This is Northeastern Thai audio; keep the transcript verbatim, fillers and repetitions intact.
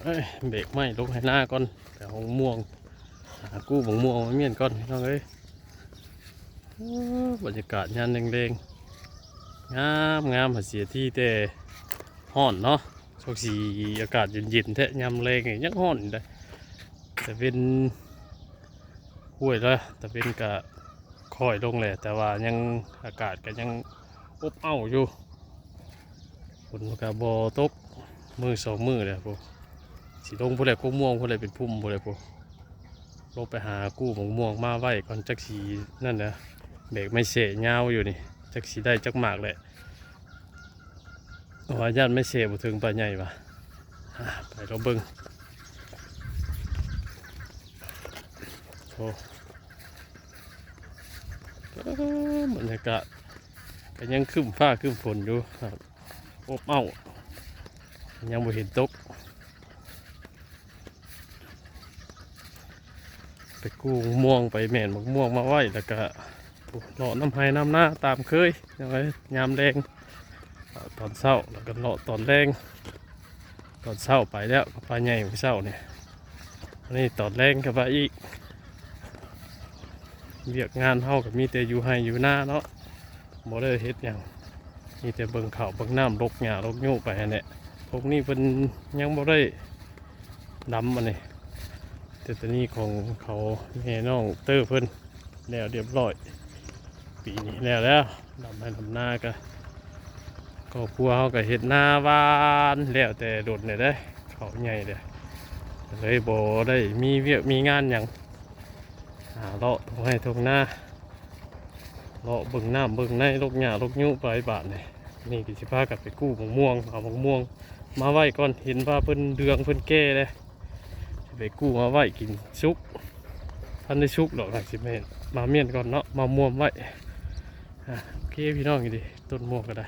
เอ้ย เบรกไม้ลงไฮ่นาก่อน ไปหาม่วง หากู้บักม่วงมาเมี้ยนก่อนพี่น้องเอ้ย โอ้ บรรยากาศยามแลงๆ งามงาม หาเสียทีแต่ฮ้อนเนาะ ช่วงสีอากาศเย็นๆ แท้ ยามแลงนี่ยังฮ้อนอยู่เด้ แต่เป็นห้วยแล้ว แต่เป็นกะค่อยลงแหละ แต่ว่ายังอากาศก็ยังอบอ้าวอยู่ ฝนก็บ่ตก มื้อสองมื้อแล้วพุ้น สิลงพุ้นแหละ กกม่วงพุ้นแหละ เป็นพุ่มพุ้นแหละพุ้น ลงไปหากู้บักม่วงมาไว้ก่อน จักสินั่นนะ แบกไม้เสยยาวอยู่นี่ จักสิได้จักหมากแหละ ว่าย่านไม้เสยบ่ถึงปลาใหญ่วะ อ่ะ ไปลองเบิ่ง โอ้ เอ้อบรรยากาศก็ยังครึ้มฟ้าครึ้มฝนอยู่ครับ อบอ้าว ยังบ่เห็นตก ไปกู้ม่วง ไปแม่นบักม่วงมาไว้ แล้วก็เลาะนำไฮ่นำนาตามเคย ยามแลง ตอนเช้า แล้วก็เลาะตอนแลง ตอนเช้าไปแล้ว ก็ปลาใหญ่มื้อเช้านี่ อันนี้ตอนแลงก็ไปอีก เวียกงานเฮาก็มีแต่อยู่ไฮ่อยู่นาเนาะ บ่ได้เฮ็ดหยัง มีแต่เบิ่งข้าวเบิ่งน้ำ ลกหญ้าลกยู้ไปหั้นแหละ พวกนี้เพิ่นยังบ่ได้ดำอันนี้ แต่ตอนนี้ของเขาแม่น้องเตอร์เพิ่นแล้วเรียบร้อย ปีนี้แล้วแล้ว ดำไฮ่ดำนาก็ ครอบครัวเฮาก็เฮ็ดนาหว่านแล้วแต่โดนเนี่ยเด้ เขาใหญ่เด้ เลยบ่ได้มีเวียกมีงานหยัง หาเลาะท่งไฮ่ท่งนา เลาะเบิ่งน้ำเบิ่งใน ลกหญ้าลกยู้ไปบาดนี่ นี่ก็สิพากันไปกู้บักม่วง เอาบักม่วงมาไว้ก่อน เห็นว่าเพิ่นเดืองเพิ่นแก่เลย สิไปกู้มาไว้กินสุก ทันได้สุกดอกนะ สิแม่นมาเมี้ยนก่อนเนาะ มาม่วงไว้ อ่ะ โอเคพี่น้อง นี่ดิ ต้นม่วงก็ได้